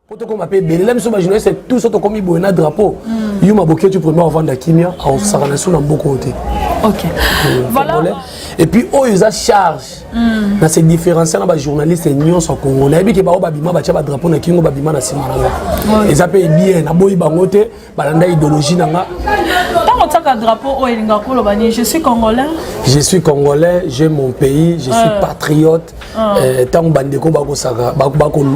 Po tokoma mpe ebele na biso bajournaliste tout so tokomi boye na drapeau mm. yuma boketi premier ovanda kimia aosaka na so na mboka oyo te. Ok. Voilà. Et puis oyo eza charge na se différencier na bajournaliste nyonso ya Congo. Nayebi ke bao babima batya badrapeau na kingo, babima na nsima na nga, eza mpe bien, naboyi bango te, balanda idéologie na nga. Ntango otiaka drapeau oyo, elingaka koloba nini? Je suis congolais? Je suis congolais, j'aime mon pays, je suis patriote. Ntango bandeko bakosaka,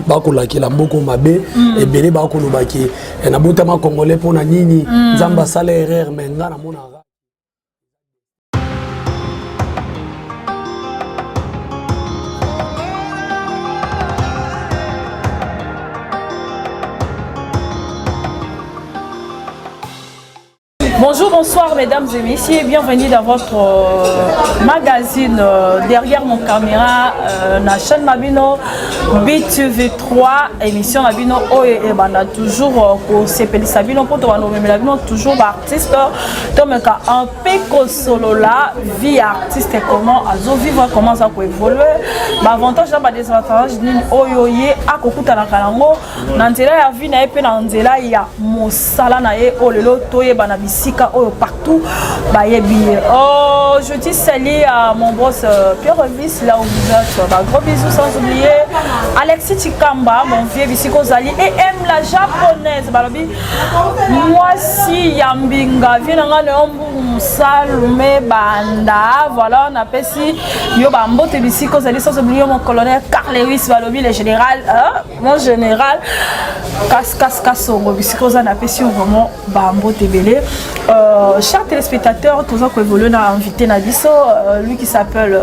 bakolakela mboka mabe ebele, bakolobaki nabotama congolais mpo na nini, Nzambe asala erreur, mais nga namonaka. Bonjour, bonsoir mesdames et messieurs, bienvenue dans votre magazine derrière mon caméra, na chaîne na bino BTV3, émission na bino oyo ebanda toujours kosepelisa bino mpo tobanda bino toujours baartiste, tomeka un peu kosolola vie ya artiste, comment azovivre, comment aza koévolue, baavantage na badésavantage nini oyo ye akokutanaka yango na nzela ya vie na ye mpe na nzela ya mosala na ye, oyo lelo toyeba na bisika oyo partout bayebi ye. Oh, je dis salut à mon boss Pierre Elvis, là où vous êtes, bah, gros bisous, sans oublier Alexis Chikamba, mon vieux, bisika ozali, et M la japonaise, balobi mwasi ya mbinga, vie na nga na yo mbungu mosalume banda. Voilà, napesi yo bambote bisika ozali, sans oublier mon colonel Carl Lewis, balobi le général, hein? Mon général Kasongo, bisika oza, napesi yo vraiment bambote ebele. Chers téléspectateurs, toza koévolue na invité na biso, lui qui s'appelle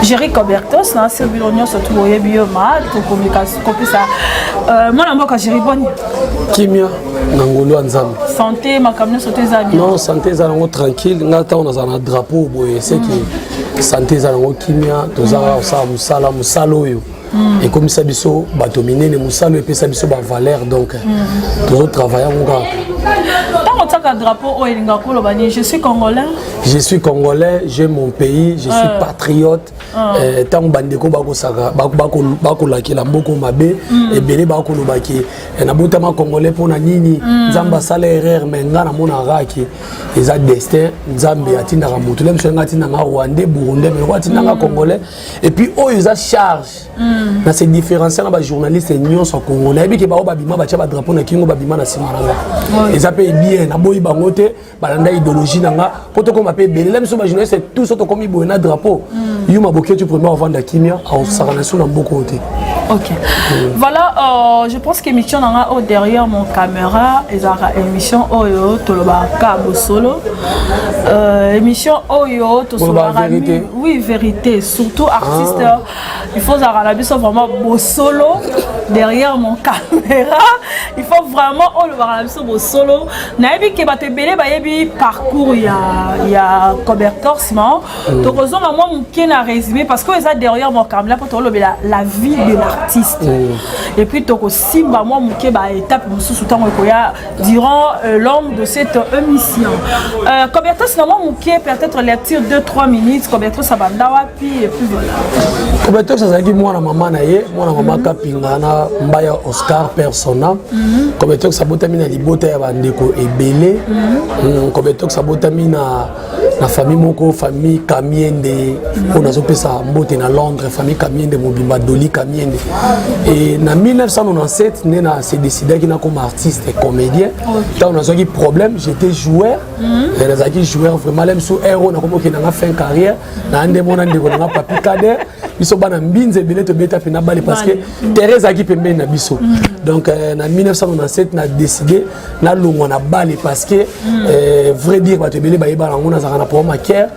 Jerry Cobertos. Na se bino nyonso tu boyebi yo, ma tokomeka kopesa mwana mboka Jerry. Boni? Kimia na ngolu ya Nzambe. Santé, makambo nyonso to eza bien? Non, santé eza nango tranquille. Nga ntango nazala na drapeau boye, seki santé eza nango kimia. Toza kosala mosala, mosala oyo ekomisa biso bato minene, mosala oyo epesa biso bavaleur, donc tozotravaille yango kaka. Ntango otiaka drapeau oyo, elingaka koloba nini? Je suis congolais? Je suis congolais, j'aime mon pays, je suis patriote. Ntango bandeko bakosaka, bakolakela mboka mabe ebele, bakolobaki nabotama congolais mpo na nini, Nzambe asala erreur, mais nga namonaka ke eza destin. Nzambe atindaka motu le mosu, nga atindanga rwandais, burundais, mais loko atindanga congolais. Et puis oyo eza charge na se différencier na bajournaliste nyonso ya Congo. Nayebi ke bao babima batya badrapeau na kingo, babima na nsima na nga, eza mpe bien, naboyi bango te, balanda idéologie na nga. Mpo tokoma mpe ebele na biso bajournaliste tout so tokomi boye na drapeau, yuma boketi premier ovanda kimia, aosaka na so na mboka oyo te. Ok. Voilà, je pense que émission na nga oyo derrière mon caméra ezalaka émission oyo tolobaka bosolo. Émission oyo tosolobaka vérité. Oui, vérité. Surtout artiste, ah. Il faut ozalaka na biso vraiment bosolo derrière mon caméra. Il faut vraiment olobaka na biso bosolo. Nayebi ke bato ebele bayebi parcours ya Cobertor ma tokozonga mwa moke na résumé, parce que oyo eza derrière mon caméra mpo tolobela la vie de l'artiste et puis tokosimba mwa moke baétape mosusu ntango ekoya durant longue de cette émission. Cobertos, na mwa moke, peut-être lecture 2 3 minutes, Cobertos abanda wapi et puis voilà. Cobertos azalaki mwana mama na ye, mwana mama Kapinga na Mbaya Oscar Persona. Cobertos abotami na libota ya bandeko ebele. Cobertos abotami na famille moko, famille Kamiende, oyo nazopesa mbote na Londres, famille Kamiende mobimba, Doli Kamiende. Et na 1997 nde na se décidaki nakoma artiste et comédien. Ntango nazwaki problème, j'étais joueur. Nazalaki joueur vraiment le mosu ero nakomi okende nanga fin carrière na nde mona ndeko nanga Papi Kader. Biso bana Mbinza ebele tobeta mpe na bale, parce que terrain ezalaki pembeni na biso. Donc na 1997 na décidé nalongwa na bale, parce que vrai dire, bato ebele bayeba yango, nazalaka na problème ya cœur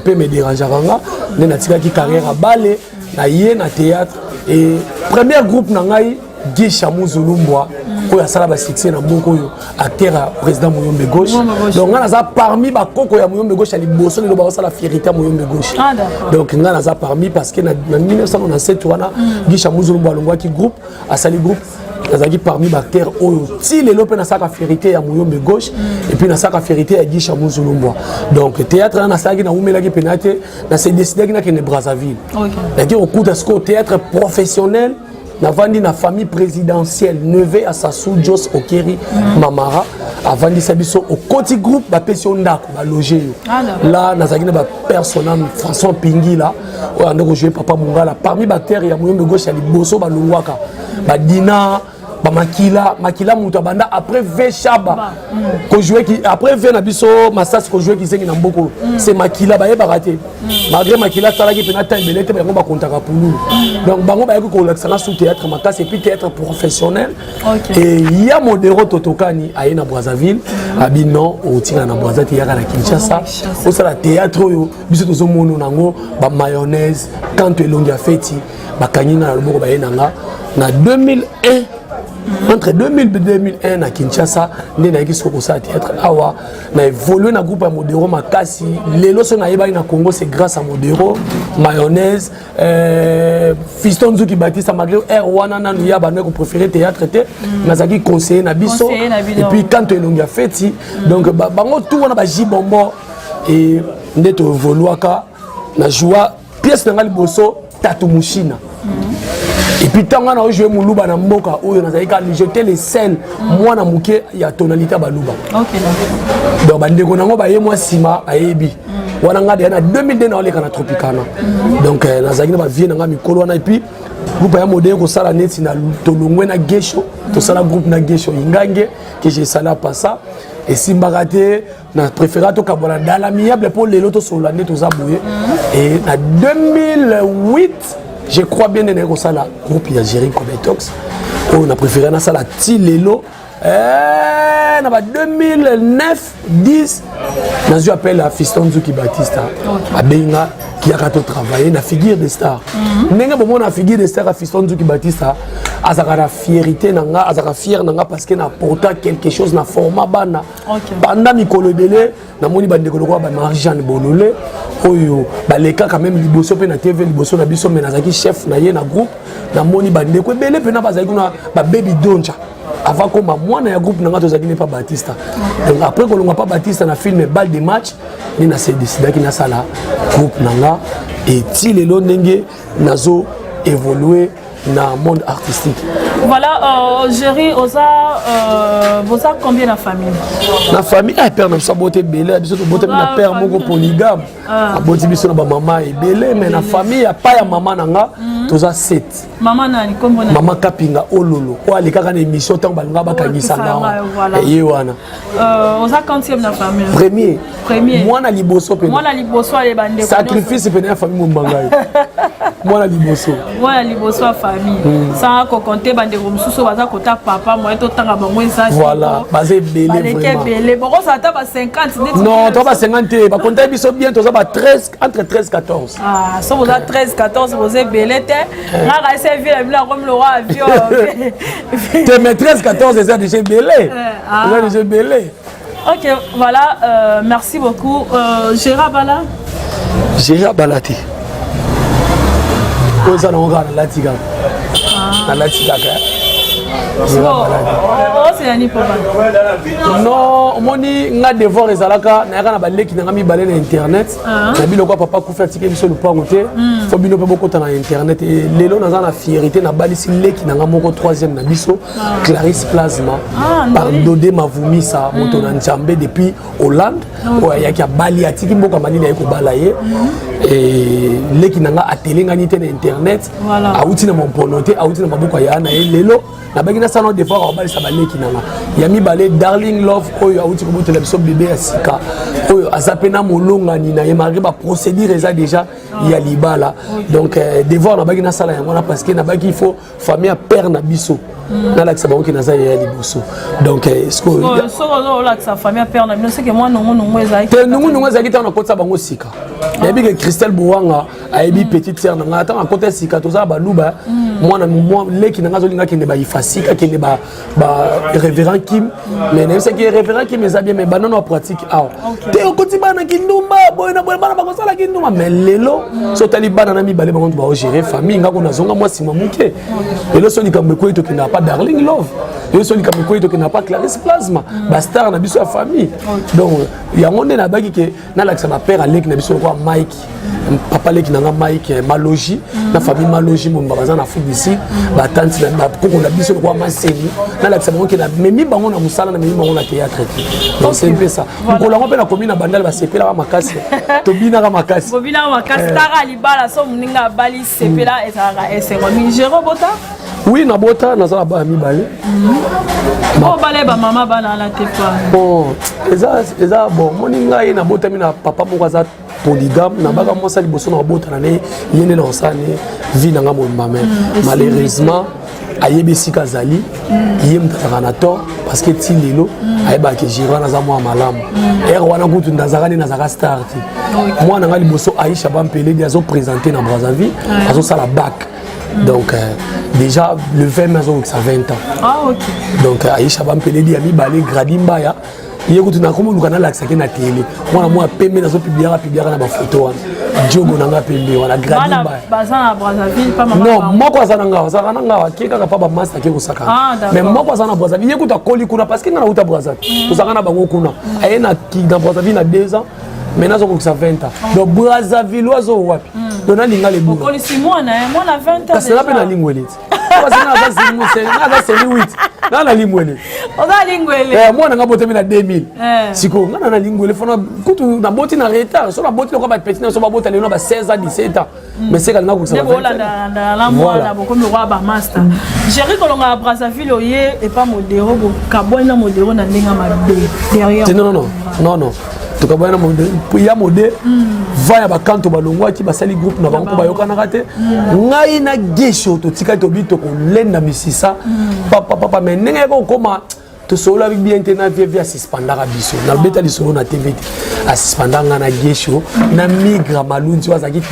mpe me dérangeaka nga. Nde natikaki carrière ya bale, na ye na théâtre. Et premier groupe na ngai, Guy Chamuzulumbwa, oyo asala basuccès na mboka oyo, acteur ya président Moyombe Gauche. Donc ngai naza parmi bakoko ya Moyombe Gauche ya liboso, lelo bakosala fierté ya Moyombe Gauche. Donc ngai naza parmi, parce que na 1997 wana Guy Chamuzulumbwa alongwaki groupe, asali groupe, nazalaki parmi baacteur oyo ti lelo mpe nasalaka fierté ya Moyombe Gauche et puis nasalaka fierté ya Guy Chamuzulumbwa. Donc théâtre wana nasalaki, nawumelaki mpena te, nase décidaki nakende Brazzaville, naki kokuta sikoyo théâtre professionnel. Navandi na famille présidentielle, neveu ya Sassou, Jos Okeri Mamara avandisa biso. Okoti groupe, bapesi yo ndako, baloge yo. La nazalaki na bapersonnage, François Pingila oyo ande kojouer Papa Mongala, parmi baacteur ya Moyombe Gauche ya liboso balongwaka, badina bamakila makila. Moto abanda après v Shaba kojouer, après v na biso Masasi kojouer Kizengi na mboko, c'est Makila. Bayebaka te, malgré Makila asalaki mpena ta ebele te, yango bakontaka pululu. Donc bango bayaki kolakisanga sous théâtre makasi et puis théâtre professionnel. Et ya Modero Totokani aye na Brazzaville, abi non, otikala na Brazza te, yaka na Kinshasa osala théâtre oyo biso tozomona nango bamayonnaise. Kanto elongi ya feti, bakangi nga na loboko, baye na nga na 2001, entre 2000 2001 na Kinshasa. Nde nayaki soko kosala théâtre awa, na évolue na groupe ya Modero makasi. Lelo so nayebaki na Congo, c'est grâce à Modero, Mayonnaise, Fiston Nzuki Batista. Malgré air wana nanu ya bando kopréféré théâtre te, nazalaki conseiller na biso. Et puis Kanto elongi ya feti, donc bango tout wana baji bombo. E nde toévoluaka na joua pièce na nga liboso, Tatu Mushina. Et puis ntango wana ojouer moluba na mboka oyo, nazalaki kaka, j'étais le seul mwana moke ya tonalité ya baluba. Donc bandeko nango baye mwa nsima, bayebi wana. Nga deya na 2002 naoleka na Tropicana. Donc nazalaki na bavie na nga mikolo wana. Et puis groupe ya Modele kosala neti na tolongwe na Gesho, tosala groupe na Gesho Ingange ke jesala pasa esimbaka te. Na préféra tokabola dans l'amiable mpo lelo tosolola nde toza boye. Et na 2008, je crois bien, nde naye kosala groupe ya Géri Cobetox oyo na préféré nasala ti lelo. Na ba 2009 10, nazwi appel ya Fiston Nzuki Batista, abengi nga kiyaka totravaille na Figure de Star. Ndenge bomona Figure de Star ya Fiston Nzuki Batista, azalaka na fierté na nga, azalaka fier na nga parce que na apporta quelque chose na format bana. Banda mikolo ebele, namoni bandeko lokola ba Marie Jeanne Bolole oyo balekaka même liboso mpe na TV liboso na biso, mais nazalaki chef na ye na groupe. Namoni bandeko ebele mpena bazalaki kuna, babebi Donja avant koma mwana ya groupe na nga, tozalaki ne pa Batista. Donc après kolongwa pa Batista na film Balle de Match, nde nase décidaki nasala groupe na nga. Eti lelo ndenge nazo évoluer na monde artistique. Voilà, Géri, oza boza combien na famille? Na famille, ah, père na biso aboti ebele. Biso tobotami na père moko polygame, aboti biso na bamama ebele. Mais na famille ya pa ya mama na nga, toza 7. Mama nani? Kombo nani? Mama Kapinga Ololo, oyo alekaka na émission ntango balinga bakangisa nga, ye wana. Oza quantième na famille? Premier. Premier. Mwana liboso pene. Mwana liboso aleba ndeko. Sacrifice pene ya famille mombangai, mwana liboso. Mwana liboso ya famille, sanga kokonte bandeko mosusu baza kota papa moye, totanga bango eza. Voilà, baza ebele. Baleki ebele, bokozala ata ba 50 neti. Non, toza ba 50 te, bakonta biso bien, toza ba 13, entre 13 14. Ah, so boza 13 14, boza ebele te. Ngaka ese ville bino akomi lokwa avion. Te, mais 13 14 eza déjà ebele, eza déjà ebele. Ok, voilà, merci beaucoup. Gérard Bala. Gérard Bala te, oyo eza nango kaka nalati kaka, nalati kaka. Oselani papa? Non, omoni nga devoir ezalaka nayaka na baleki na nga mibale na internet na biloko ya papa kufi, atiki biso lupango te. Fo bino mpe bokota na internet. Lelo naza na fierté, nabalisi leki na nga moko, troisième na biso, Clarisse Plasma, par Dode Mavumisa, moto na Nzambe depuis Hollande, oyo ayaki abali, atiki mboka malili, aye kobala ye. Leki na nga atelengani te na internet, awuti na mompono te, awuti na maboko ya na ye. Lelo nabaki nasala devoir akobalisa baleki na nga ya mibale, Darling Love, oyo awuti kobotela biso bebe ya sika, oyo aza mpe na molongani na ye, malgré baprocédure eza déjà ya libala. Donc devoir nabaki nasala yango wana parce que nabaki il faut famille ya père na biso nalakisa bango ke naza yaya liboso. Donc soki olakisa famille ya père na bino, seke mwa nongonongo ezalaki? Te, nongonongo ezalaki ntango nakotisa bango sika. Nayebi ke Christelle Bowanga ayebi petite sœur na ngai. Ntango akota sika, toza na baluba, mwana leki na ngai azolinga akende baifasik, akende ba révérend Kim. Mais nayebisaki révérend Kim eza bien, mais banano ya pratique awa te. Okoti bana kindumba boye na boye, bana bakosala kindumba. Mais lelo so otali bana na mibale, bango baogérer famille. Ngako nazonga mwa nsima moke. Lelo so likambo ekwei, tokendaka pa Darling Love. Yo so likambo ekoyi, tokenda pa Clarisse Plasma, bastar na biso ya famille. Donc yango nde nabaki ke nalakisa bapère aleki na biso lokola Mike, papa leki na nga Mike Malogi, na famille Malogi momba baza na Afrique d'ici, batanti na bakoko na biso lokola Maseni. Nalakisa bango ke namemi bango na mosala, namemi bango na théâtre te. Donc c'est un peu ça. Mokolo yango mpe nakomi na Bandale, basepelaka makasi, tobinaka makasi. Bobinaka makasi. Taka libala so moninga abali, sepela, ezalaka esengo mingi. Géro, bota? Oui, nabota, naza na bana mibale. Po bala bamama bana wana te pa? Bon, eza bon, moni ngai nabotami na papa moko aza polygame. Nabaka mwasi ya liboso na kobotana ne ye nde na kosala ne vie na nga mobimba, mais malheureusement ayebi esika azali. Ye moto azalaka na tort, parce que ti lelo ayebaka ke Giro wana aza mwa malamu. Ere wana kutu nazalaka nde nazalaka star te. Mwana nga liboso Aisha Bampeledi azoprésente na Brazzaville, azosala bac. Donc déjà le 20 mai azokokisa 20 ans. Ah, ok. Donc Aisha Bampeledi ya mibale, Gradi Mbaya, ye kutu nakomi luka nalakisaki na tele. Mwana mwa pembe, nazopubliaka publiaka na bafoto wana, jogo na nga pembe wana, Gradi Mbaya. Baza na Brazzaville pa mama? Non, moko aza na ngawa, azalaka na ngawa, ake kaka pa bamasa, ake kosaka. Mais moko aza na Brazzaville, ye kutu akoli kuna, parce que nga nauta Brazzaville, tozalaka na bango kuna. Aye na Brazzaville na 2 ans, maintenant azokokisa 20 ans. Donc Brazzaville azo wapi? Donc nalinga lebula. Okolisi mwana, mwana 20 ans. Kasi na mpe nalingweli ti, nga aza seli 8, nga na lingwele. Oza lingwele? Mwana nga botami na 2000. Sikoyo nga na lingwele fona kutu naboti na retard. So naboti lokola bapeti na so babota lelo na ba 16 ans, 17 ans, mais seka linga kokisa. Bolandana mwana, bokomi lokwa bamaster. Géri, kolonga ya Brazzaville, oye epa Modero, bokabwani na Modero na ndenge mabe derrière? Non, non, non, non, tokabwani na ya Mode va ya bakanto, balongwaki, basali groupe na bango mpo bayokanaka te. Ngai na Gesho totikali, tobi tokolenda misisa papapapa, mais ndenge yaka kokóma tosololaki bien te na vie. Vie asuspendaka biso, nalobeta lisolo na TV te. Asuspenda nga na Gesho na Migra Malunzi oyo azalaki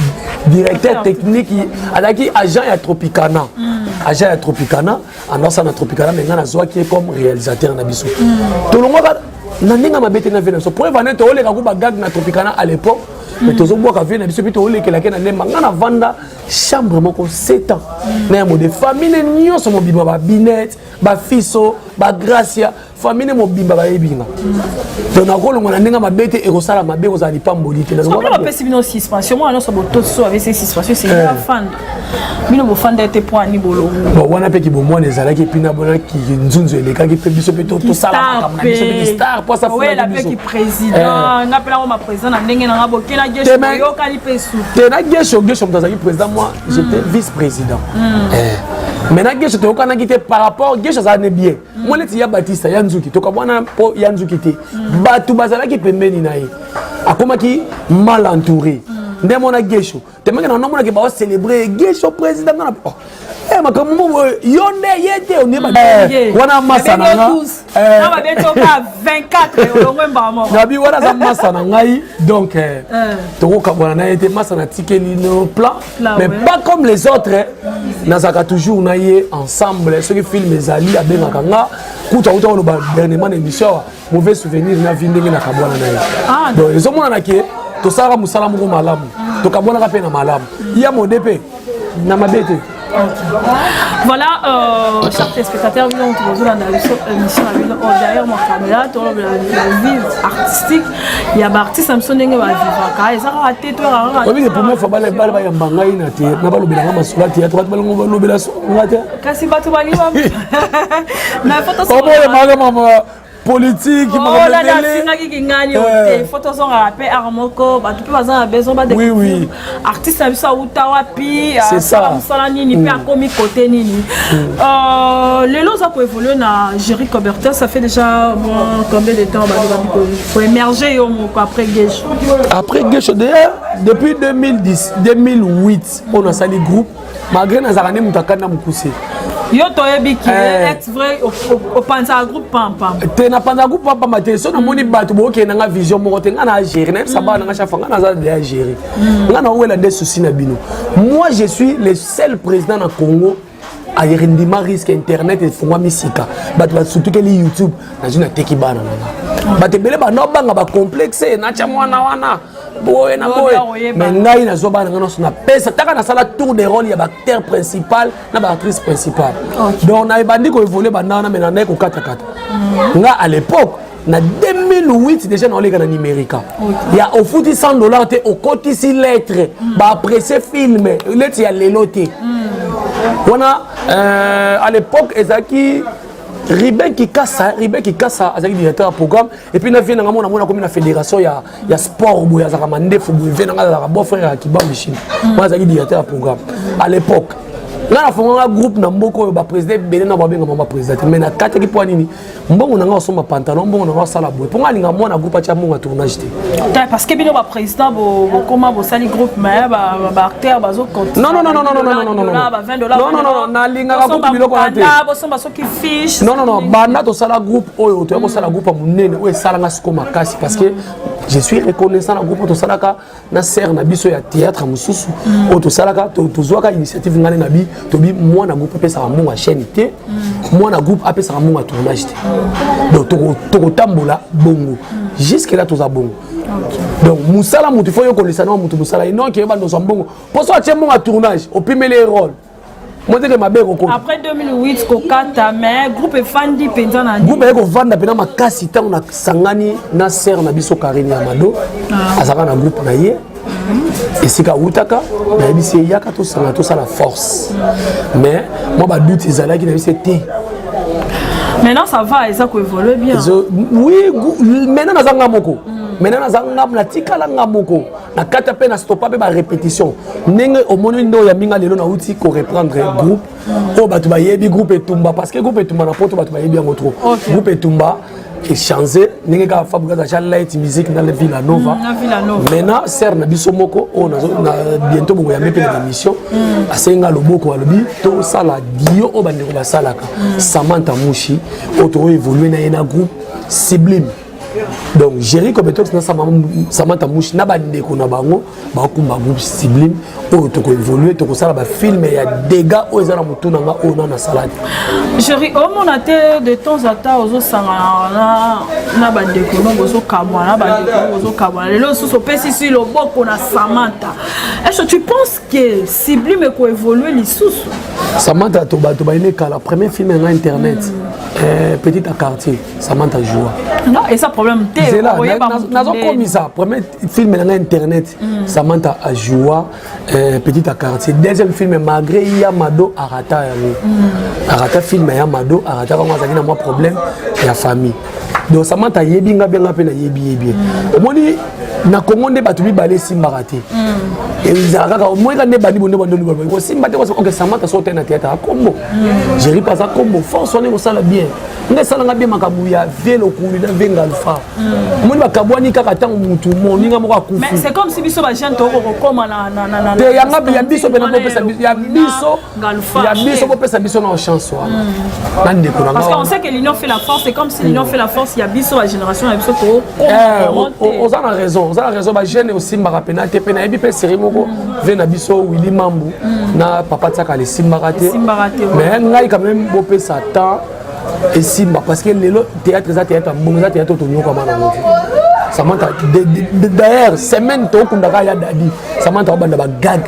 directeur technique, azalaki agent ya Tropicana, agent ya Tropicana, andosala na Tropicana, mais nga nazwaki ye comme réalisateur na biso. Tolongwaka na ndenge mabe te na vie na biso. Preuve ane, tooleka ku bagag na Tropicana à l'époque, mais tozobwaka vie na biso mpe toolekelaki na ndemba. Nga navanda chambre moko 7 ans na ya Mode, famille nyonso mobimba, babinete, bafiso, bagracia, famille mobimba bayebi nga. Donc nakolongwa na ndenge mabe te, ekosala mabe, ekozala lipamboli te. Bapesi bino suspension, mwana nyonso botosi so apesi suspension, esengeli afanda. Bino bofanda ete po ani bolongo? Bon, wana mpe kibomwana ezalaki, epi na bona nzunzu elekaki mpe biso mpe tosala makambo na biso mpe star po asafulaki biso. Président nga mpe nango ma président na ndenge nanga bokela Gesho, boyokani mpe su? Te, na Gesho, Gesho moto azalaki président, moi j'étais vice président. Mais na Gesho toyokanaki te par rapport Gesho azala ne bien. Mwa neti ya Batista ya Nzuki, tokabwana mpo ya Nzuki te, bato bazalaki pembeni na ye, akomaki mal entouré. Nde mona Gesho temeke na namonaki baocélébre Gesho président nga na oh. Makambo mo yo nde ye te wana masa na nga. Nabi wana aza masa na ngai, donc tokokabwana na ye te. Masa natikeli no plan, mais pas comme les autres. Nazalaka toujours na ye ensemble. Soki film ezali, abengaka nga. Kutu akuta koloba dernièrement na émission awa, mauvais souvenir na vi ndenge nakabwana na ye. Donc ezomonana ke tosalaka mosala moko malamu, tokabwanaka mpe na malamu, ya Mode mpe na mabe te. Voilà, chers téléspectateurs, nous avons dans l'émission derrière ma caméra, la vie artistique. Il y a des artistes qui sont ndenge bavivaka, ezaka te to. Oyebi, première fois bala bala bayamba ngai na te na balobelanga masolo ya théâtre, bato balongo balobela nga te. Kasi bato balingi mais oboyemaka mama politique. Afingaki kingani te, faut tozongaka mpe art moko, bato mpe baza na besoin badécouvrir artiste na biso awuta wapi, asala mosala nini mpe akomi kote nini. Lelo oza koévolue na Géri Coberteur, ça fait déjà bon, combien de temps bato koémerge yo moko après Gesho? Après Gesho, d'ailleurs depuis 2010, 2008 mpo nasali groupe, malgré nazalaka nde moto akandi na mokuse. Yo toyebi ki ex vrai opanzaka groupe pampam. Te, napanzaka groupe pampamba te. So namoni bato bookende nanga vision moko te, nga na gérer, nayebisa bana nanga chaque fois, nga naza deya gérer, nga naowela nde souci na bino. Moi, je suis le seul président na Congo ayerindima risque. Internet efungwami sika, bato basutukeli YouTube, nazwi nateki bana na nga. Bato ebele banda obanga bacomplexe, natya mwana wana. Boye na boye, mais ngai nazwa bana ngai nyonso, napesa taka, nasala tour de rôle ya baacteur principal na baactrice principale. Donc na ebandi koévoluer banda wana, mais nandaki kokatakata. Nga à l'époque, na 2008 déjà, naoleka na numérica ya ofuti 100 $ te, okotisi lettre, baapprécie film lettre ya lelo te wana. À l'époque ezalaki Ruben Kikasa. Ruben Kikasa azalaki directeur ya programme. Et puis na vie nanga, mona mona komi na fédération ya sport boye, azalaka mandefu boye. Vie nanga azalaka beau frère ya Kibambi Chine, moi azalaki directeur ya programme à l'époque. Nga nafonganga groupe na mboka oyo, baprésident ebele na babengama baprésident te, mais nakataki. Mpo nini? Mbongo na nga osomba pantalon, mbongo na nga osala boye, mpo nga alinga mwana groupe atya mbongo ya tournage te. Parce que bino baprésident bokoma, bosali groupe, mais baacteur bazocontinuer. Non, non, non, non, non, non, non, non, non, non, non, non, nalingaka kutu biloko wana te. Bosomba soki fiche. Non, non, non, banda tosala groupe oyo, toya kosala groupe ya monene oyo esalanga siko makasi, parce que je suis reconnaissant na groupe oyo tosalaka na sere na biso ya théâtre mosusu oyo tosalaka. Tozwaka initiative ngane na bi tobi mwana groupe apesaka mbongo ya chaîne te, mwana groupe apesaka mbongo ya tournage te. Donc tokotambola bongo jusque là, toza bongo. Donc mosala, motu fo yokolisa na motu mosala inoki oyeba ndozwa mbongo, mposo atie mbongo ya tournage, opimeli ye rôle moteke mabe ekokota. Après 2008 kokata, mais groupe efandi mpenza na Groupe aye kovanda mpena makasi ntango nasangani na sere na biso Karine ya Mado. Azalaka na groupe na ye esika awutaka. Nayebisi ye: "Yaka tosanga, tosala force." Mais mwa badoute ezalaki, nayebisi ye te. Maintenant ça va, eza koévolue bien. Oui, maintenant naza nga moko. Maintenant naza nga, natikala nga moko, nakata mpe na stopa mpe barépétition. Ndenge omoni nde oyambi nga lelo, nauti koreprendre groupe oyo bato bayebi, groupe Etumba, parce que groupe Etumba na Poto, bato bayebi yango trop. Groupe Etumba échange ndenge kaka Fabregas atia light music na Villa Nova. Maintenant sere na biso moko oyo bientôt bongo yambe mpe na émission, asenga loboko, alobi tosala dio oyo bandeko basalaka. Samantha Mushi oyo tokoévolue na ye na groupe Sublime. Donc Géri Cobetox na Samantha Mushi na bandeko na bango bakumba groupe Sublime oyo tokoévolue, tokosala bafilm ya dégâts oyo eza na motu na nga oyo na nasala te. Géri, omona te, de temps en temps ozosangana na bandeko no, bozokabwana na bandeko no, bozokabwana. Lelo lisusu opesi si loboko na Samantha. Est ce que tu penses que Sublime ekoévolue lisusu? Samantha, to bato bayini kala, premier film yanga internet, Petit à quartier, Samantha joua. Non, eza problème te. Nazokomisa premier film nanga internet, Samantha ajoua Petit à quartier. Deuxième film, malgré ya Mado arata yango, arata film ya Mado, arata yango, azalaki na mwa problème ya famille. Donc Samantha ayebi nga bien, nga mpe nayebi ye bien. Omoni, na Kongo nde bato mibale esimbaka te, ezala kaka omoni ka nde bandi bonde bandi kosimba te. Ok, Samantha so te na théâtre akombo Géri mpe aza kombo force wana ekosala bien. Nga esalanga bien makambo ya vie Lokuli na vie Ngalfa. Omoni, bakabwani kaka ntango mutu moninga moko akufi. C'est comme si biso bajeune tokokokoma. Te, yanga ya biso mpena bopesa ya biso, ya biso bopesa biso na chance wana na ndeko na. Parce qu'on sait que l'union fait la force. C'est comme si l'union fait la force ya biso, ba génération ya biso. Oza na raison, oza na raison. Bajeune osimbaka mpena te. Mpe nayebi mpe série moko ve na biso Willi Mambu na papa Tiakala esimbaka te. Mais ngai quand même bopesa temps esimba, parce que lelo théâtre eza théâtre ya mbongo, eza théâtre tonyokama nango te. Samantha d'ailleurs, semaine tokundaka ya Dadi, Samantha obanda bagag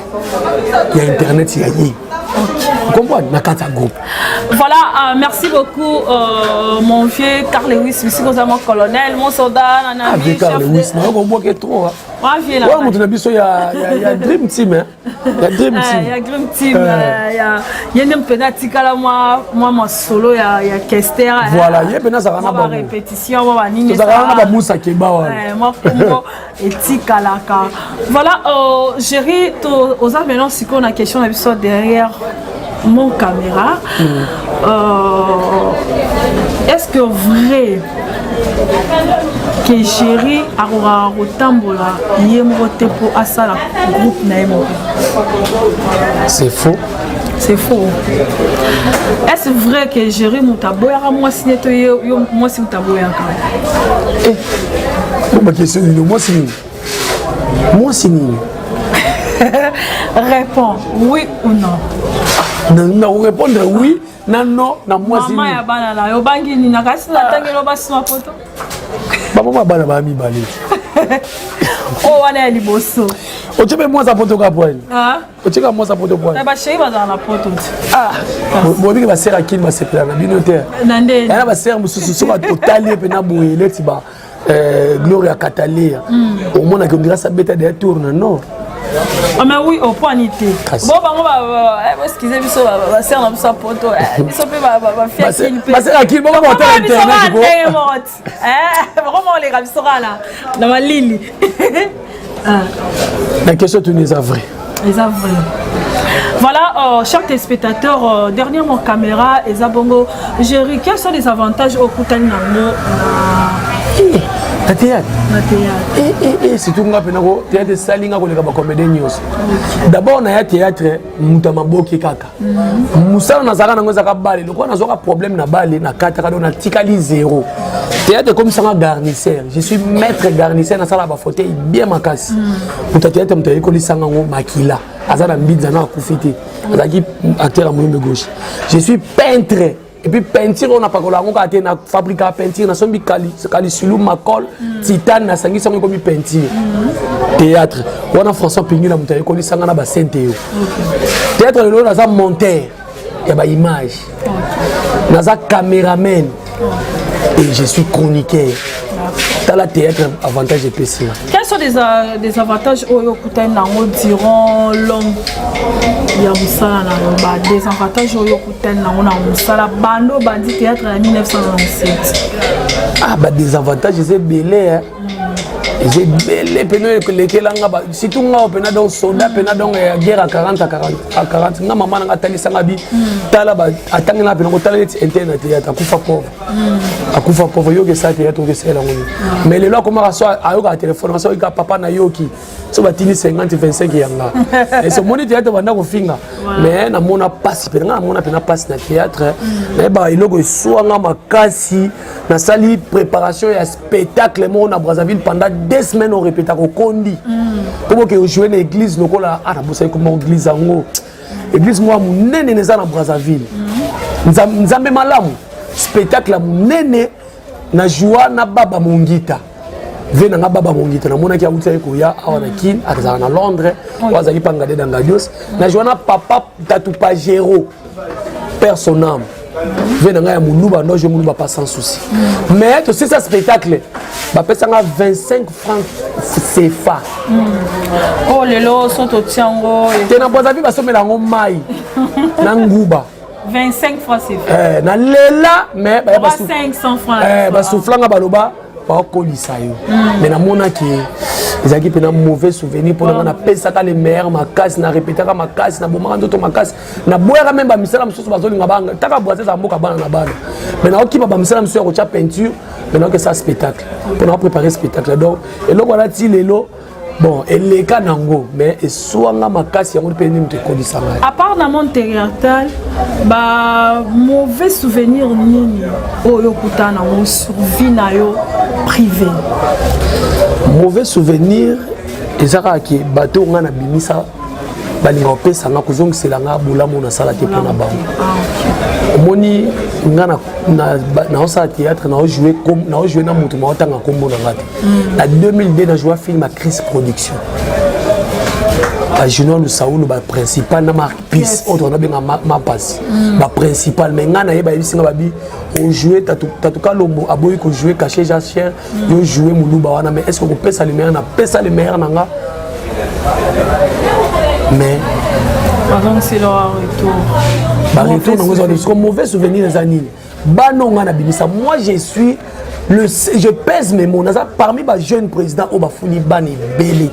ya internet ya ye, comprendre na kati ya groupe. Voilà, merci beaucoup, mon vieux Carl Lewis, bisiko oza mon colonel, mon soldat, nana. Ah, vieux Carl Lewis, nayokombwake trop. Wana moto na biso ya Dream Team, ya Dream Team. Ya Dream Team, ye nde mpena atikala mwa masolo ya Kester. Voilà, ye mpena azalaka na bango répétition, mwa banini. Tozalaka na bamusa keba wana. Mwa kombo etikalaka. Voilà, Géri, oza maintenant sikoyo na question na biso derrière mon caméra. Est-ce que vrai que Géri akokaka kotambola ye moko te mpo asala groupe na ye moko? C'est faux. C'est faux. Est-ce vrai que Géri moto aboyaka mwasi ne to yo mwasi moto aboyaka? Baquestion nini? Mwasi nini? Mwasi nini? Réponds oui ou non. Nakorépondre oui na non na mwasi. Mama ya bana na yo, obangi nini? Nakasi natangeli basima poto. Bamama bana baya mibale. Oyo wana ya liboso. Otie mpe mwasi apoto ka poine. Otieka mwasi apoto poine. Bachéri bazala na poto te. Ah, bobiki basere akini basepela na bino te. Na ndeni. Yana basere mosusu soki otali ye mpena boye neti ba Gloria Catalia. Omonaki ondira sabeta deya tour na nord. Ah mais oui, au point te. Bon bango ba excusez biso ba sœur na biso poto. Biso pe ba ba fia kin pe. Ba sœur kin bongo ba tala internet ko. Eh, vraiment les biso kala na malili. Ah. La question tuni eza vrai. Eza vrai. Voilà, chers téléspectateurs, dernièrement caméra, eza bongo. Jerry, quels sont les avantages au Koutani Nango? Na théâtre. Na théâtre. Et surtout nga pena ko théâtre esali nga koleka bacomédien nyonso. D'abord na ya théâtre moto ya maboki kaka. Mosala nazalaka nango ezalaka bale, lokola nazwaka problème na bale nakataka, donc natikali zéro. Théâtre ekomisanga garnisseur, je suis maître garnisseur, nasala bafauteuil bien makasi. Moto ya théâtre, moto ayekolisanga yango makila aza na mbinza na akufi te, azalaki acteur ya Moyombe Gauche. Je suis peintre et puis peinture oyo napakola yango kaka te, na fabrika peinture, nasombi kalisulu, macol, titane, nasangisi yango ekomi peinture. Théâtre wana, François Pingila moto ayekolisanga na basente yo théâtre. Lelo naza monteur ya baimage, naza caméraman et je suis chroniqueur. Tala théâtre avantage epesi nga. Quels sont des avantages oyo okutani nango durant long ya mosala na yo, ba désavantage oyo okutani nango na mosala bando bandi théâtre na 1997? Ah, ba désavantage eza ebele, eza ebele pene elekelanga, surtout nga pena donc soda pena donc ya guerre à 40 à 40 à 40. Nga mama nanga atalisanga bi tala, atangelanga pena kotala neti interne na théâtre, akufa pauvre, akufa pauvre. Yoki esala théâtre, oki esala yango nini? Mais lelo akomaka so ayokaka telefone, so oyika papa nayoki so batindi 50 25 yanga ese omoni théâtre banda kofinga. Mais namona pasi pena, nga namona pena pasi na théâtre. Nayebaka eloko eswanga makasi, nasali préparation ya spectacle moko na Brazzaville pendant 2 semaines, orépéta kokondi mpo boke ojoue na église lokola ah, nabosaki koma église yango, église moko ya monene eza na Brazzaville, Nzambe malamu. Spectacle ya monene na joua na Baba Mongita ve nanga. Baba Mongita namonaki awuti aye koya awa na Kine, azalaka na Londres, oyo azalaki mpa ngade na Ngadios. Na joua na papa Tatu Pagero, père son âme, ve na ngai ya moluba ndo je moluba pas sans souci. Mais tosilisa spectacle, bapesanga 25 francs CFA. Oh, lelo so totia yango. Te, na Brazzaville basomela yango mai na nguba. 25 francs CFA. Eh, na lela mais baya 500 francs. Eh, basuflanga baloba bakolisa yo. Mais namonaki ezalaki mpena mauvais souvenir mpona nga. Napesaka le meilleur makasi, na répétaka makasi, nabomaka nzoto makasi, naboyaka même bamisala mosusu bazolinga banga taka. Braza ezala mboka bana na bana, mais naokima bamisala mosusu ya kotya peinture, mais naokesa spectacle mpona kopréparer spectacle. Donc eloko wana ti lelo, bon, eleka nango, mais eswanga makasi yango mpe nini moto ekolisa ngai. À part na monde théâtral, ba mauvais souvenir nini oyo okutana nango sur vie na yo privé? Mauvais souvenir eza kaka ke bato oyo ngai nabimisa balinga kopesa nga, kozongisela nga bolamu nasala te mpona bango. Omoni nga naosala théâtre, naojoue na moto maotanga nkombo na nga te. Na 2002 najoua film ya Chris Production, bajunior Lusaulu baprincipal na Mark Pis oyo tokana benga mapasi baprincipal. Mais ngai nayeba, yebisi nga babi ojoue Tatu Kalombo aboyi kojoue cachet ja cher, yo joue moluba wana. Mais est ce que kopesa le meilleur, napesa le meilleur na nga, mais baretour nango eza parce que mauvais souvenir eza nini? Bano nga nabimisa, moi je suis le, je pèse mes mots, naza parmi bajeune président oyo bafuli bana ebele.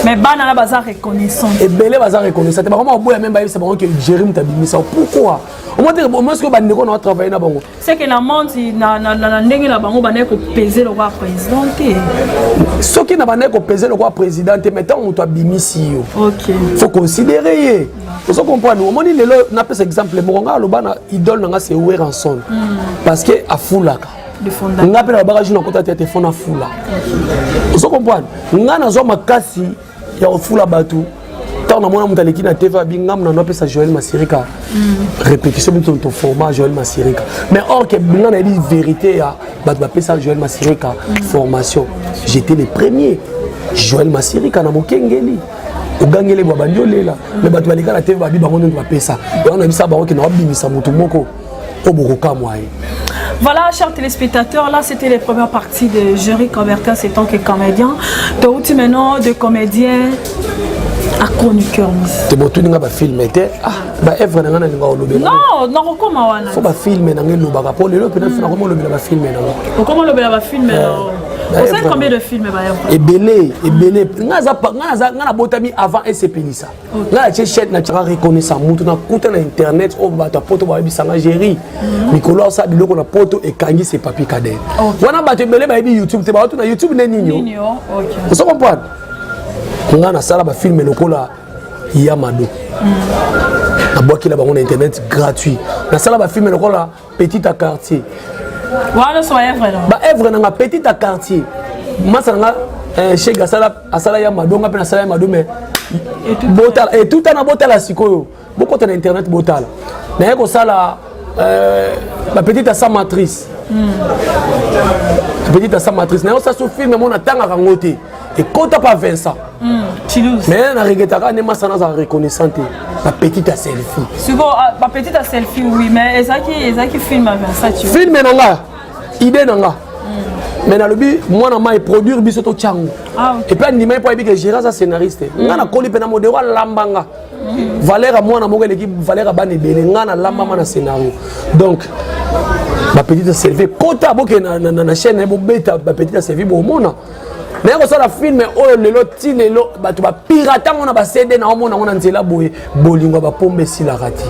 Mais bana na baza reconnaissant. Ebele baza reconnaissant te. Bakoma koboya même bayebisa bango ke Jerry moto abimisa. Pourquoi? Omoi soki bandeko na batravaille na bango. C'est que na monde na ndenge na bango bandaki kopese lokola président te. Soki na bandaki kopese lokola président te, mais ntango moto abimisi yo, faut considérer ye. Ozo comprendre? Omoni lelo napesa exemple moko, nga aloba na idole na nga c'est Werrason, parce que afulaka nga mpe na babaka jour nakota te telefone afula. Ozo comprendre? Nga nazwa makasi ya kofula bato ntango namona moto aleki na TV abi ngambo na apesa Joël Masirika répétition mito toforma Joël Masirika. Mais or ke nga nayebi vérité ya bato bapesa Joël Masirika formation, j'étais le premier. Joel Masirika na mokengeli ogangeli bwa bandi olela, me bato baleka na TV, babi bango nde bapesa yango. Nayebisa bango ke naobimisa motu moko oyo bokokamwa ye. Voilà, chers téléspectateurs, là c'était les premières parties de Jerry Coubertin en tant que comédien. Donc maintenant de comédien à chroniqueur. Te botuni nga bafilm te. Ah, baœuvre na nga nalinga olobela. Non, nakokoma wana. Fo bafilm na nga elobaka, mpo lelo mpena fo nakoma olobela bafilm na nga. Okoma olobela bafilm? Osali combien de films baœuvre? Ebele, ebele. Nga nabotami avant esepelisa. Nga natie chaîne, natiaka reconnaissant mutu nakuta na internet oyo bato ya poto bayebisanga: "Géri, mikolo asala biloko na poto ekangi." Se Papi Kader wana, bato ebele bayebi YouTube te, bato na YouTube nde nini? Ozo comprendre? Nga nasala bafilm lokola Yamado, nabwakila bango na internet gratuit. Nasala bafilm lokola Petit à quartier. Baœuvre nanga Petit à quartier, masa nanga Shege asala ya Mado, nga mpe nasala ya Mado. Mais botala etutana, botala sikoyo, bokota na internet, botala. Naye kosala bapetite asa matrice, petite asa matrice. Naye osala so film mo natangaka yango te, ekota pa Vincent, mais na regrettaka nde masa nazala reconnaissant te. Bapetite ya selfie. Sikoyo bapetite ya selfie, oui, mais ezalaki film ya Vincent? Film na nga, idée na nga, mais nalobi mwana mai produire biso totyango. Et puis andima, mpo ayebi ke Géri aza scénariste. Nga nakoli mpe na modero alambanga valeur ya mwana moko eleki valeur ya bana ebele. Nga nalambama na scénario. Donc bapetite selfie, kota boke na chaîne, bobeta bapetite selfie, bomona. Naye kosala film oyo lelo ti lelo bato bapirata ngo na baCD na omona ngo na nzela boye. Bolingo ya bapomba esilaka te,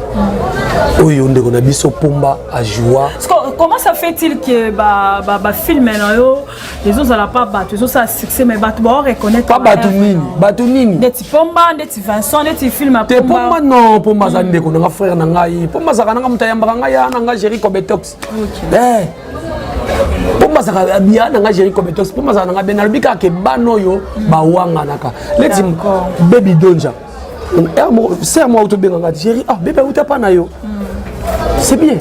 oyo ndeko na biso Pomba ajoua. Comment ça fait-il que bafilm na yo ezozala pa bato ezosala succès, mais bato baoreconnaître? Pa bato nini? Bato nini? Ndeti Pomba, ndeti Vincent, ndeti film. Te, Pomba non. Pomba aza ndeko nanga, frère na ngai. Pomba azalaka nanga moto ayambaka ngai ya nanga Géri Cobetox. Pomba azalaka ya nanga Géri Cobetox. Pomba azalaka nanga be. Nalobi kaka ke bana oyo bawanganaka neti Bebi Donja, ser moko tobenganga Géri: "Ah, bebe auta pa na yo." C'est bien,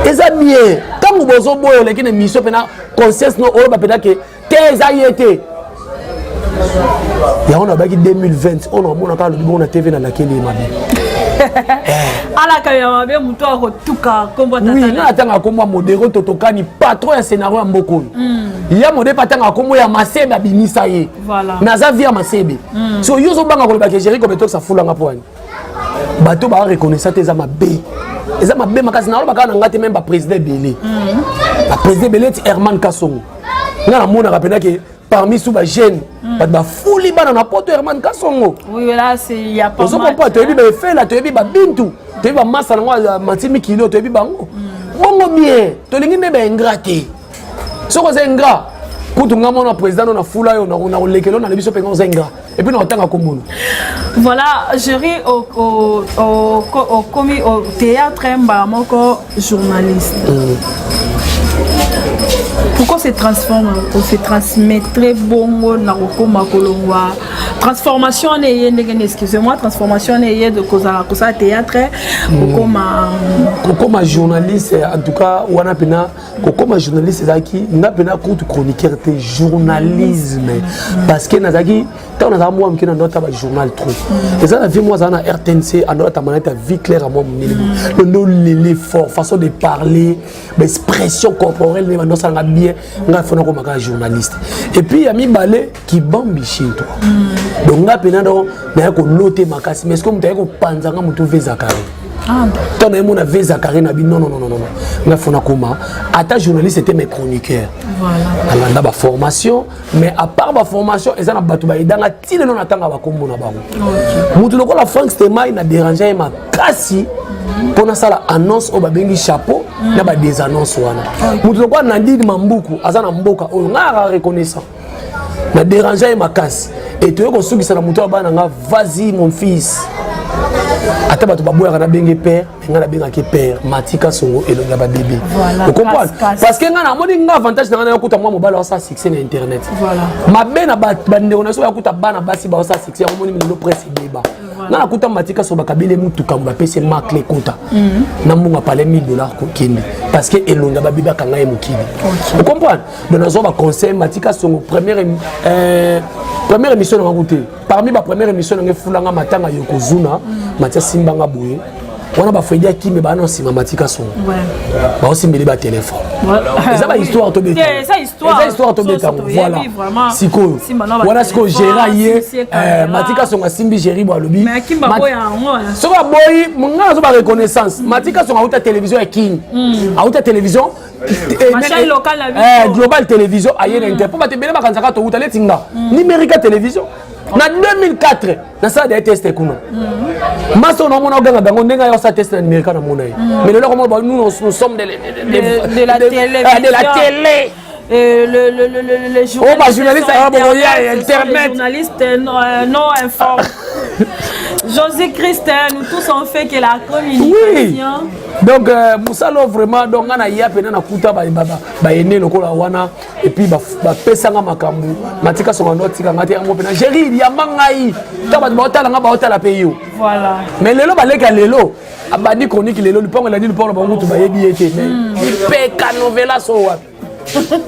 eza bien. Ntango bozoboya, oleki na émission mpena conscience no oyo bapena ke te, eza ye te. Yango nabaki 2020 oyo namonaka alobi bongo na TV, nalakeli ye mabe. Alaka ya mabe, moto akotuka kombo. Oui, nga atangaka kombo ya Modero Totokani, patron ya scénario ya mboka oyo. Ya Mode mpe atangaka kombo ya Masebe, abimisa ye. Mais aza vie ya Masebe. So yo ozobanga kolobaka Géri Cobetox afulanga mpo wani bato bareconnaissant te. Eza mabe, eza mabe makasi. Naloba kaka na nga te, même baprésident ebele, baprésident ebele ti Herman Kasongo. Nga namonaka mpena ke parmi su bajeune, bato bafuli bana na poto, Herman Kasongo. Ozokompa, toyebi baefela, toyebi babintu, toyebi bamasa nango mati mikili oyo, toyebi bango bongo bien. Tolingi nde baingrat te. Soki oza ingrat kutu, nga mona président no na fula yo na kolekela na biso mpenga oza ingrat, et puis na kotanga komona. Voilà, Géri, okomi au théâtre, mbala moko journaliste. Pourquoi se transforme, se transmettre bongo na kokoma kolongwa transformation wana eye ndenge nini? Excusez-moi, transformation wana eye de kozala kosala théâtre, kokoma Kokoma journaliste, en tout cas wana mpena kokoma journaliste ezalaki nga mpena kutu chroniqueur te, journalisme, parce que nazalaki, ntango nazala mwa moke, na ndota bajournal trop. Eza na vie moko azala na RTNC, andota manete ya vie claire ya mwa monene bo ndo lele fort, façon de parler, baexpression corporelle nde bando osalanga bien. Ngai fona komaka journaliste. Et puis ya mibale, kibambi chez toi. Donc nga mpena donc naya kolote makasi, mais ce que moto aye kopanzanga motu ve Zakari, ntango naye mona ve Zakari na bi non, non, non, non, nga fona koma ata journaliste te, mais chroniqueur. Nalanda baformation, mais à part baformation, eza na bato bayedanga ti lelo natanga bakombo na bango. Motu lokola Frank Stemai, na dérange ye makasi mpo nasala annonce oyo babengi chapeau na badésannonce wana. Motu lokola Nadine Mambuku, aza na mboka oyo, ngai aka reconnaissant, na dérange ye makasi. E toye kosukisa na moto ya bana nga: "Vas-y mon fils." Ata bato baboyaka nabenge père, me ngai nabengaki père Matika Songo, elongi ya babebe. Ocomprendre? Parce que ngai namoni nga avantage na ngai, nayokuta mwa mobali aosala succès na internet. Mabe na bandeko na biso, bayakuta bana basi baosala succès. Yango moni lelo presse ebeba. Nga nakuta Matika so bakabeli mutuka, bapesi makle ekota na mbongo apale 1000 $ kokende, parce que elonda babibi akanga ye mokili, ocomprendre? Donc nazwa baconseil Matika Songo. Première émission nanga ku te, parmi bapremière émission nanga efulanga matanga Yokozuna, Matia simbanga boye wana, bafredi akime baa na nsima Matika Songo baosimbeli batelefone. Eza bahistoire tobeta, eza histoire tobetango. Voilà, sikoyo wana, sikoyo géra ye Matika Songo asimbi Géri bo alobi soki aboyi nga nazo bareconnaissance. Matika Songo auta télévision ya Kini, auta télévision Global Télévision, aye na inter mpo bato ebele bakanzaka touta neti nga Numérica Télévision. Na 2004 nasala da test kuna, maso naomona oganga bango ndenge ayo osala test na Numérica, namona ye. Mais lelo komona nous, nous sommes de la télé. de la télé. Le journaliste, oh, bah, journaliste, ah, bon, y a internet. Journaliste non, non informé. Jésus-Christ, nous tous on fait que la communication. Oui. Donc, mosala vraiment, donc nga na ya pena nakuta bayene lokola wana, et puis bapesanga makambo. Matika Songa ndo atikanga te yango mpena Géri yamba ngai ta bato baotala nga, baotala mpe yo. Mais lelo baleka, lelo abandi chronique, lelo lupango elandi lupango na bango, kutu bayebi ye te, mais ipeka novela so wapi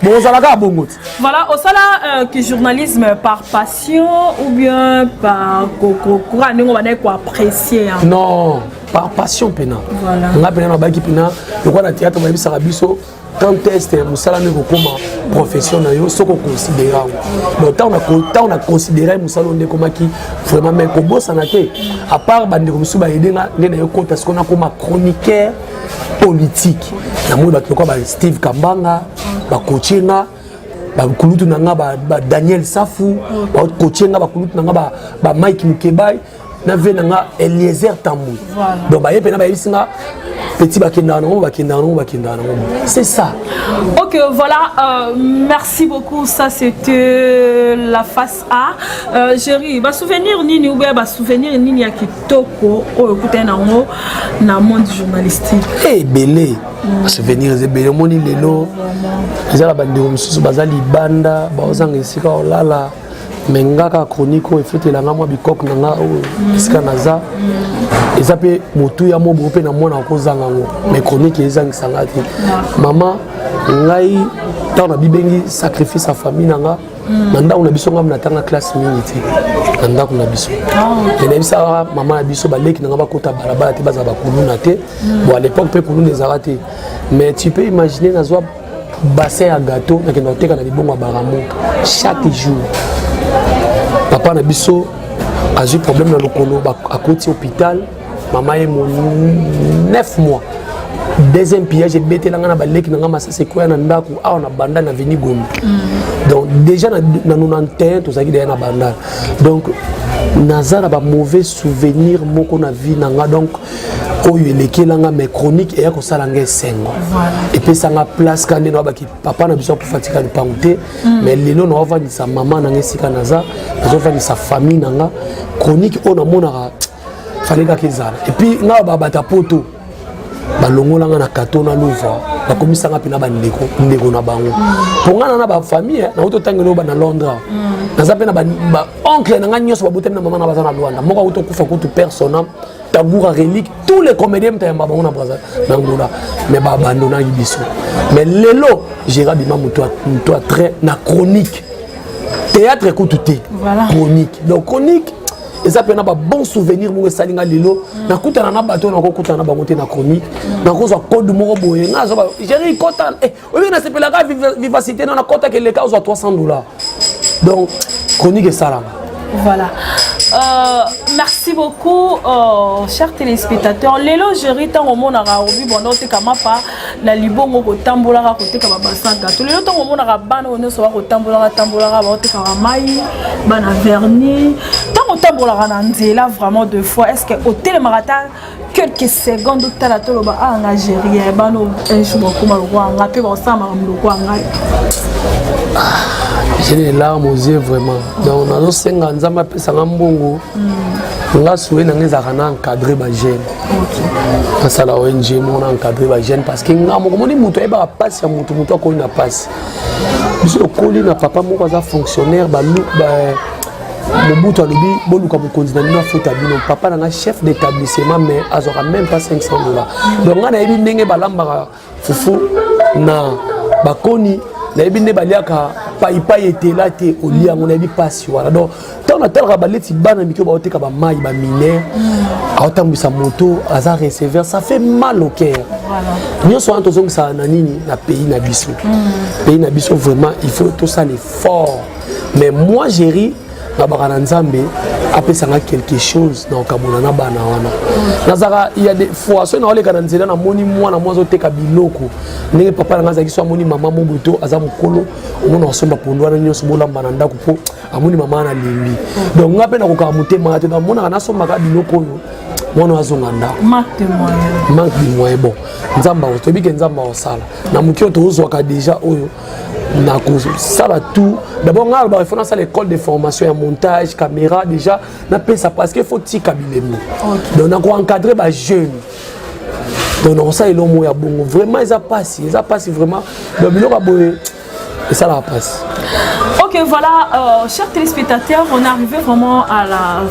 bozalaka bongo ti. Voilà, osala que journalisme par passion ou bien par kokoka ndenge obandaki koapprécier? Non, par passion mpena. Nga mpena nabaki mpena lokola na théâtre bayebisaka biso quand test mosala no ekokóma profession na yo soki oconsidere yango. Donc ntango na considere mosala oyo nde ekomaki vraiment. Mais kobosana te, à part bandeko mosusu bayede nga nde na yo kota sikoyo nakóma chroniqueur politique, namoni bato lokola ba Steve Kambanga bakotie nga, bakulutu na nga ba Daniel Safu bakotie nga, bakulutu na nga ba Mike Mukebai na ve na nga Eliezer Tambwe. Donc baye mpena bayebisi nga petit, bakendaka nango, bakendaka nango, bakendaka nango, c'est ça. Ok, voilà, merci beaucoup. Ça, c'était la face A. Jerry, ba souvenir nini ou bien ba souvenir nini ya kitoko oyo okutani nango na monde journalistique? Ebele, basouvenir eza ebele. Omoni lelo eza na bandeko mosusu baza libanda, baozanga esika olala, me nga kaka chronique oyo efutelanga mwa bikoke na nga oyo esika naza, eza mpe motuya mo boye mpe na mwana akozanga yango, mais chronique ezangisanga te. Mama ngai, ntango nabibengi sacrifice ya famille na nga na ndako na biso, ngai natanga classe mingi te na ndako na biso, me nayebisaka mama na biso baleki na nga bakota balabala te, bazala bakuluna te. Bon, à l'époque mpe kuluna ezalaka te, mais tu peux imaginer, nazwa bassin ya gâteau, nakenda koteka na libongo ya Baramo chaque jour. Papa na biso azwi problème na lokolo, akoti hôpital, mama ye mo 9 mois. Deuxième pillage ebetelanga na baleki na nga, masasi ekwea na ndako awa na Bandal na veni Gombe. Donc déjà na 91 tozalaki deya na Bandal. Donc naza na bamauvais souvenir moko na vie na nga, donc oyo elekelanga, mais chronique eya kosala nga esengo, epesanga place ka nde na baki. Papa na biso akufa, tika lupango te, mais lelo naovandisa mama na nga esika naza, nazovandisa famille na nga. Chronique oyo namonaka fale kaka ezala. Et puis nga babata poto balongolanga na kato na Louva, bakomisanga mpena bandeko ndeko na bango, mpo nga na na bafamille nauti otangela oyo na Londres. Naza mpe na baoncle na nga nyonso babotami na mama na baza na Lwanda. Moko auti okufa kutu, persona Taboura Relique, tous les comédiens mutayamba bango na Braza na Angola, mais babandonaki biso. Mais lelo Gérard Bima moto a trait na chronique, théâtre ekutu te, chronique. Donc chronique eza mpena babon souvenir moko esali nga. Lelo nakutana na bato oyo nakokutana na bango te na chronique, nakozwa code moko boye, nga azwa Géri kota oyebi nasepelaka vivacité no nakotaka eleka ozwa 300 $. Donc chronique esalanga. Voilà. Merci beaucoup, chers téléspectateurs. Lelo Jerry, ntango omonaka obi bondo oteka mapa na libongo, kotambolaka koteka babasa gâteau, lelo ntango omonaka bana oyo nyonso bakotambolaka tambolaka, baotekaka mai, bana vernis, ntango otambolaka na nzela vraiment, deux fois, est ce que otelemaka ata quelques secondes otala, toloba a nga Jerry, bana un jour bakóma lokwa nga mpe bakosala makambo lokwa ngai? J'ai des larmes aux yeux vraiment. Donc nazosenga Nzambe apesanga mbongo. Nga souhait na nga ezalaka na encadre bajeune, nasala ONG moko na encadre bajeune, parce que nga moko moni moto ayebaka mpasi ya motu, motu akoli na mpasi. Biso tokoli na papa moko aza fonctionnaire. Mobutu alobi boluka mokonzi na bino afuta bino. Papa na nga chef d'établissement, mais azwaka même pas 500 $. Donc nga nayebi ndenge balambaka fufu na bakoni, nayebi nde baliaka paipai etela te, olia yango, nayebi mpasi wana. Donc ntango natalaka baleti bana mike oyo baoteka bamai, baminere, aotambwisa moto, aza receveur, ça fait mal au cœur. Nyonso wana tozongisaka na nini? Na pays na biso. Pays na biso, vraiment, il faut tosala effort. Mais moi, Géri, nabaka na Nzambe apesanga quelque chose na kokamona na bana wana. Nazalaka, il y a des fois, soki naoleka na nzela, namoni mwana mwa azoteka biloko ndenge papa na nga azalaki. So amoni mama moboye to aza mokolo, omona asomba pondu wana nyonso, bolamba na ndako, mpo amoni mama wana alembi. Donc nga mpe nakokaka motema te, namonaka nasombaka biloko oyo mwana azonga ndako. Manque de moyens. Manque de moyen. Bon, Nzambe, toyebi ke Nzambe akosala na moki oyo tozwaka déjà oyo nakosala tout. D'abord ngai alobaka, ifo nasala école de formation ya montage, caméra déjà napesa, parce que faut tika bilembo. Donc nakoencadre bajeune, donc nakosala eloko moko ya bongo. Vraiment eza pasi, eza pasi vraiment. Donc biloko ya boye esalaka pasi. Ok, voilà, chers téléspectateurs, on est arrivé vraiment à la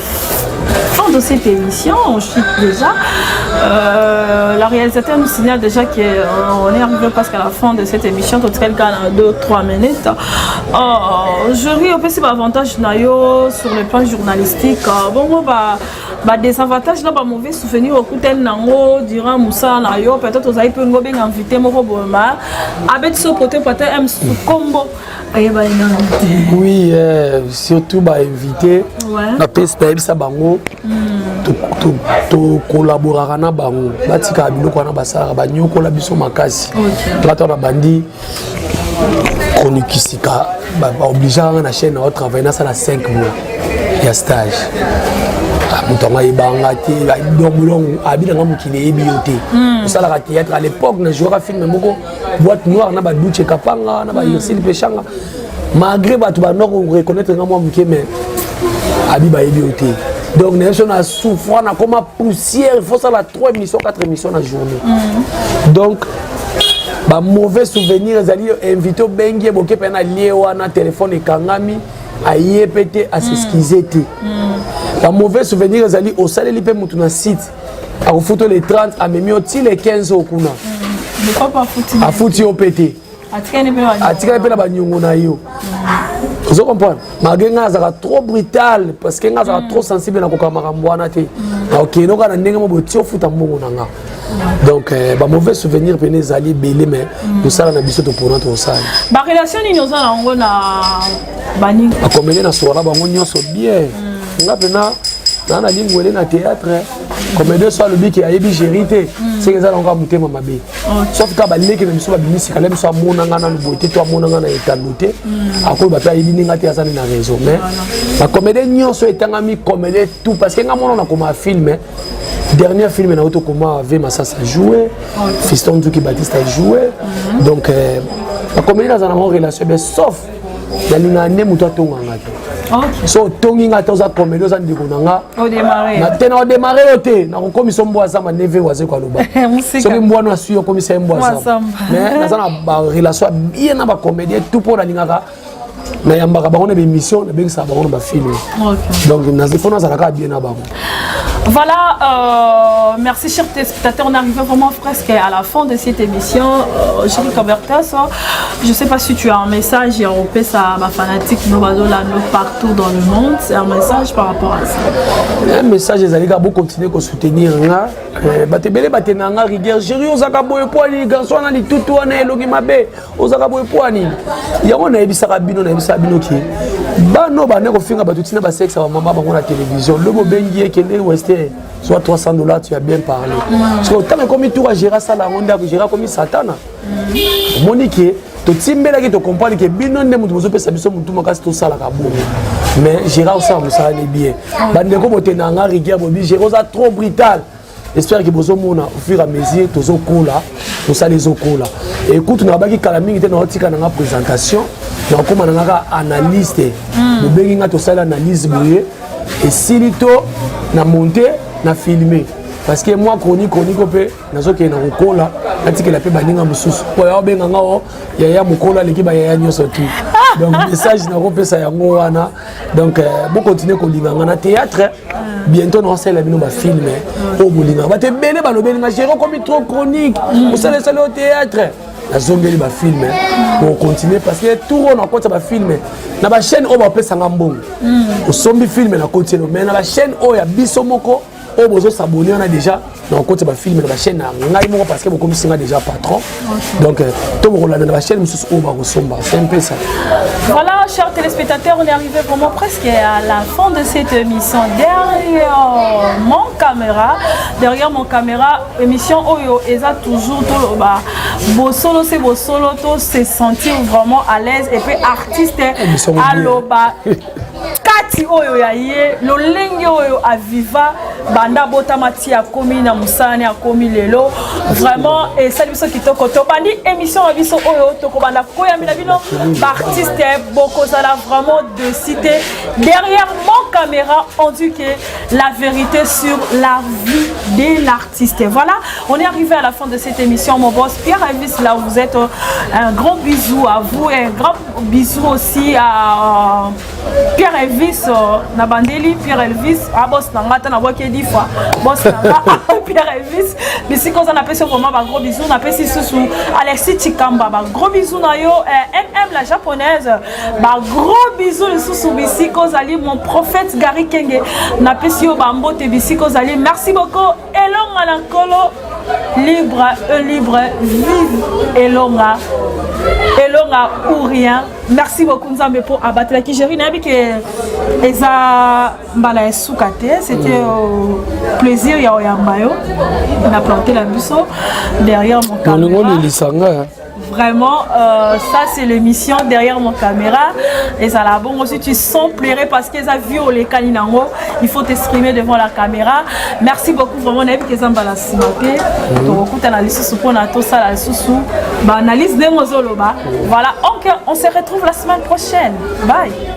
fin de cette émission. On chute déjà. La réalisateur nous signale déjà qu'on est arrivé presque à la fin de cette émission. En tout cas, 2-3 minutes. Je ris aussi avantage na yo sur le plan journalistique. Bon, bah, bah, désavantage là, bah, mauvais souvenir okutani nango durant mosala na yo. Peut-être ozali mpe ngo benga invité moko boyema abeti so pote pote m kombo ayebani nano te. Oui, surtout bainvité, napesi, nayebisa bango tokolaboraka na bango, batikaka biloko wana basalaka, banyokola biso makasi. Nga to na bandi chronique sika, baobligeaka nga na chaîne na otravaille, nasala 5 mois ya stage. Moto yango ayebanga te, donc abi nanga mokili eyebi yo te, osalaka théâtre. À l'époque na jouaka film moko, Boîte Noire, na baduche Kapanga, na bayirsili Peshanga. Malgré bato bandoko reconnaître nga mwa moke, mais abi bayebi yo te. Donc na biso na souffra, nakoma poussière. Il faut sala 3 émissions, 4 émissions na journée. Donc bamauvais souvenir ezali invité obengi ye, boke mpe na lie wana, telefone ekangami, aye mpe te, as'excuse te. Bamauvais souvenir ezali osaleli mpe motu na site, akofuta le 30, amemi yo ti le 15 oyo kuna, afuti yo mpe te, atikali mpe na baniongo na yo. Ozo comprendre? Malgré ngai azalaka trop brutal, parce que ngai azalaka trop sensible, nakoka makambo wana te. Nakokende oka na ndenge mo boye ti ofuta mbongo na nga. Donc bamauvais souvenir pene ezali ebele, mais mosala na biso topona tosala. Barelation nini oza na yango na baninga? Bakomele na sola bango nyonso bien. Nga mpena naa na lingwele na théâtre. Comédien so alobi ke ayebi Géri te, seke eza nango kaka motema mabe, sauf ka baleki na biso babimisika le biso amonanga nanu boye te, to amonanga na etando te, akoyeba mpe ayebi ndenge te, aza nde na raison. Mais bacomédien nyonso etangami, comédien tout, parce que nga mona nakoma film, dernier film na tokoma, V Masasa joué, Fiston Nzuki Baptiste a joué. Donc bacomédien naza nango relation bien, sauf nalingaka nde moto atonganga te. So otongi nga te, oza comédien, oza ndeko na nga te, na odémarre yo te, nakokomisa mbwa zamba. Neve waze kaloba soki mbwa no asui, okomisa ye mbwa zamba. Mais naza na barelation ya bien na bacomédien tout, mpo nalingaka nayambaka bango na bémission, nabengisaka bango na bafilm. Donc fo nazalaka bien na bango. Voilà, merci chers téléspectateurs, on arrive vraiment presque à la fin de cette émission. Jerry Cabertas, je ne sais pas si tu as un message à opesa ba fanatique, nous nous partout dans le monde, c'est un message par rapport à ça. Un message ezali kaka bocontinue kosoutenir nga. Bato ebele batena nga rigueur: "Géri, ozalaka boye po nini? Garçon wana, litutu wana, elongi mabe, ozalaka boye po nini?" Yango nayebisaka bino, nayebisaka bino ke bano bande kofinga bato ntina basexe ya bamama bango na télévision, lobi obengi ye, kende wester soit 300 $, tu as bien parlé. Parce que ntango ekomi tour ya Géri asala yango, nde Géri akomi satana. Omoni ke totimbelaki, tocomprendre ke bino nde moto bozopesa biso motu makasi, tosalaka bongo. Mais Gérard osala mosala ne bien. Bandeko botenda nga rigueur, bobi Géri oza trop brutal, j'espère ke bozomona au fur et à mesure tozokola, mosala ezokola. Ekutu nabaki kala mingi te, naotika nanga présentation, nakokóma na nga kaka analyste. Bobengi nga, tosali analyse boye, esili, to na monte, na filme, parce que moi chronique mpe nazokende na kokola. Natikela mpe baninga mosusu po ya obenga nga o yaya mokolo aleki bayaya nyonso tu. Donc message nakopesa yango wana. Donc bocontinue kolinga nga na théâtre. Bientôt naosalela bino bafilm oyo bolingaka. Bato ebele balobeli nga: "Géri, okomi trop chronique, osalesali o théâtre." Nazongeli bafilm pour continuer, parce que tour oyo nakotisa bafilm na bachaîne oyo bapesanga mbongo. Osombi film, nakoti elo, mais na bachaîne oyo ya biso moko oyo bozosabone wana, déjà nakokotisa bafilm na bachaîne na ngai moko, parce que bokomisi nga déjà patron. Donc to bokolanda na bachaîne mosusu oyo bakosomba, c'est un peu ça. Voilà, chers téléspectateurs, on est arrivé vraiment presque à la fin de cette émission. Derrière mon caméra, émission oyo eza toujours toloba bosolo, c'est bosolo, to se sentir vraiment à l'aise et puis artiste aloba kati oyo ya ye, lolenge oyo aviva banda abotama ti akomi na mosala ne akomi lelo. Vraiment esali biso kitoko. Tobandi émission na biso oyo, tokobanda koyambela bino baartiste, bokozala vraiment de cité. Derrière mon caméra, on dit que la vérité sur la vie de l'artiste. Voilà, on est arrivé à la fin de cette émission. Mon boss Pierre Elvis, là où vous êtes, un grand bisou à vous et un grand bisou aussi à Pierre Elvis na bandeli. Pierre Elvis, ah, boss na nga, ta na bwaki 10 fois boss na nga Pierre Elvis, bisika oza, napesi vraiment ba gros bisous. Napesi susu Alexis Chikamba, ba gros bisous na yo. La japonaise, ba gros bisous lisusu bisika ozali. Mon prophète Gary Kenge, napesi yo bambote bisika ozali. Merci beaucoup. Elonga na nkolo, libre e libre, vive elonga, elonga ou rien. Merci beaucoup. Nzambe mpo abatelaki Géri. Nayebi ke eza mbala ya suka te. C'était plaisir ya oyamba yo na planté na biso derrière mon caméra. Olingo. Vraiment, ça c'est l'émission derrière mon caméra. Et ça là, bon, aussi tu sens pleurer parce qu'ils ont vu au nango. Il faut t'exprimer devant la caméra. Merci beaucoup, vraiment, nayebi ke eza mbala nsima te. Tokokutana lisusu mpona tosala lisusu baanalyse ndenge ozoloba. Voilà, ok, on se retrouve la semaine prochaine. Bye.